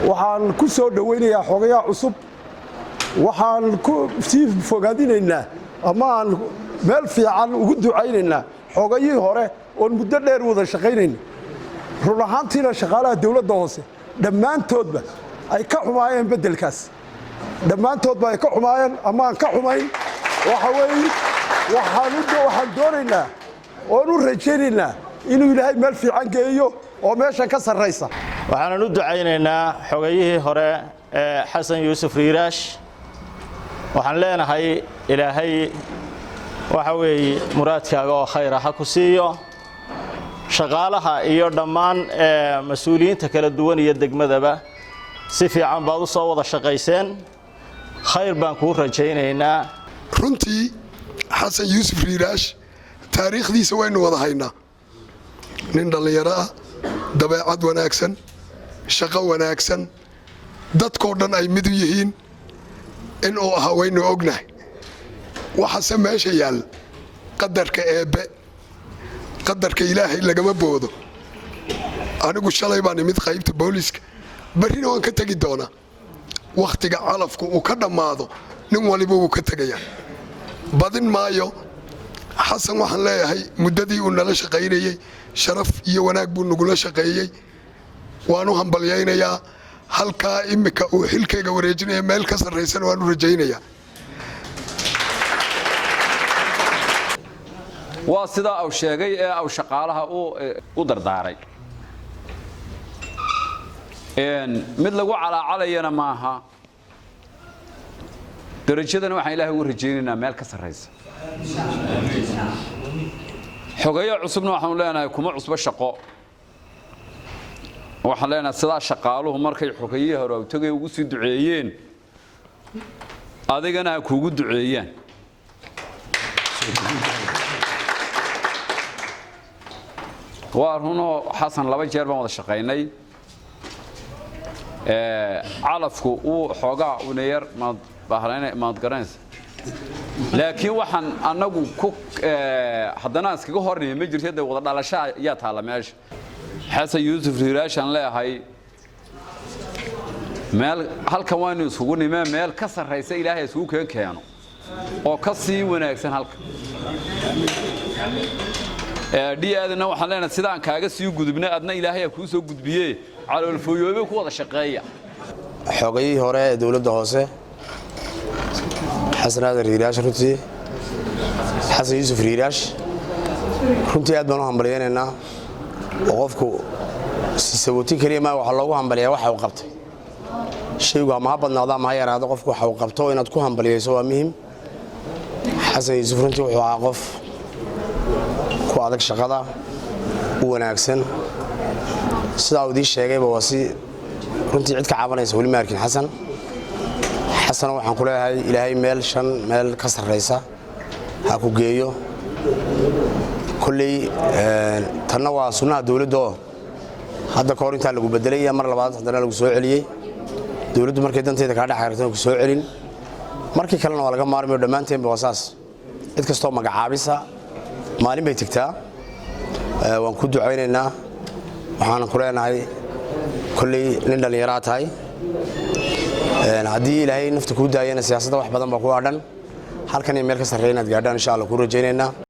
Waxaan ku soo dhowaynayaa xogayaha cusub. Waxaan ku sii fogaadinaynaa ama aan meel fiican ugu ducaynaynaa xogayihii hore oon muddo dheer wada shaqaynayna. Run ahaantiina shaqaalaha dowladda hoose dhammaantoodba ay ka xumaayeen beddelkaas, dhammaantoodba ay ka xumaayeen ama aan ka xumayn. Waxa weeye, waxaan doonaynaa oon u rajaynaynaa inuu Ilaahay meel fiican geeyo oo meeshan ka sarraysa. Waxaanan u ducaynaynaa xogayihii hore ee Xasan Yuusuf Riiraash. Waxaan leenahay, Ilaahay waxa weeye muraadkaaga oo khayra ha ku siiyo. Shaqaalaha iyo dhammaan mas-uuliyiinta kala duwan iyo degmadaba si fiican baad u soo wada shaqayseen. Khayr baan kuu rajaynaynaa. Runtii Xasan Yuusuf Riiraash taariikhdiisa waynu wada haynaa. Nin dhallinyaro ah, dabeecad wanaagsan, shaqo wanaagsan, dadkoo dhan ay mid u yihiin inuu ahaa waynu ognahay. Waxase meesha yaal qadarka Eebbe, qadarka Ilaahay lagama boodo. Anigu shalay baan imid qaybta booliiska, barrina waan ka tegi doonaa. Wakhtiga calafku uu ka dhammaado nin waliba wuu ka tegayaa. Badin maayo. Xasan waxaan leeyahay, muddadii uu nala shaqaynayey sharaf iyo wanaag buu nagula shaqeeyey. Waanu hambalyaynayaa. Halkaa immika uu xilkayga wareejinaya meel ka sarraysana waanu rajaynayaa. Waa sidaa au sheegay ee au shaqaalaha u dardaaray. Mid lagu calaacalayana maaha. Darajadana waxaan Ilaahay ugu rajaynaynaa meel ka sarraysa. Xogeeyo cusubna waxaanu leenahay, kuma cusbo shaqo. Waxaan leenahay, sidaa shaqaaluhu markay xogayihii hore awtagay ugu sii duceeyeen, adigana ha kuugu duceeyaan. Waa runoo, Xasan laba jeer baan wada shaqaynay. Calafku uu xoogaa unayar maad bahlayna, maad garanaysa, laakiin waxaan annagu ku haddana iskaga hornimi ma jirto. Dee wada dhalasho ayaa taalla meesha. Xasan Yuusuf Riiraashaan leeyahay, meel halkan waynu isugu nimee, meel ka sarraysa Ilaahay isugu keeno oo ka sii wanaagsan halka dhi aadana. Waxaan leenahay, sidaan kaaga sii gudubna adna Ilaahay ha kuu soo gudbiye. Caloolfooyoobe ku wada shaqeeya. Xogayihii hore ee dowladda hoose Xasan Aadan Riiraash, runtii Xasan Yuusuf Riiraash, runtii aad baan u hambalyaynaynaa. Oo qofku sisawootin keliya maa, waxaa loogu hambaliyaa waxa uu qabtay. Shaygu ama ha badnaado ama ha yaraado, qofku waxa uu qabto inaad ku hambaliyayso waa muhim. Xasan Yuusuf runtii wuxuu ahaa qof ku adag shaqada, u wanaagsan. Sidaa uu idiin sheegayba waa si runtii cid ka cabanaysa weli ma arkin. Xasan, Xasana, waxaan ku leeyahay, Ilaahay meel shan meel ka sarraysa ha ku geeyo. Kolley tanna waa sunnaha dowladda oo hadda ka hor intaa lagu bedelay iyo mar labaad haddana lagu soo celiyey. Dowladdu markay danteeda kaa dhex aragtana ku soo celin, markii kalena waa laga maarmayo. Dhammaanteenba waa saas. Cid kastoo magacaabisa maalin bay tegtaa. Waan ku ducaynaynaa. Waxaanan ku leenahay, kolley nin dhallinyaraa tahay, haddii Ilaahay nafta kuu daayana siyaasadda wax badan baa ku adhan. Halkan iyo meel ka sarreeya inaad gaadhaan, insha Allah, kuu rajaynaynaa.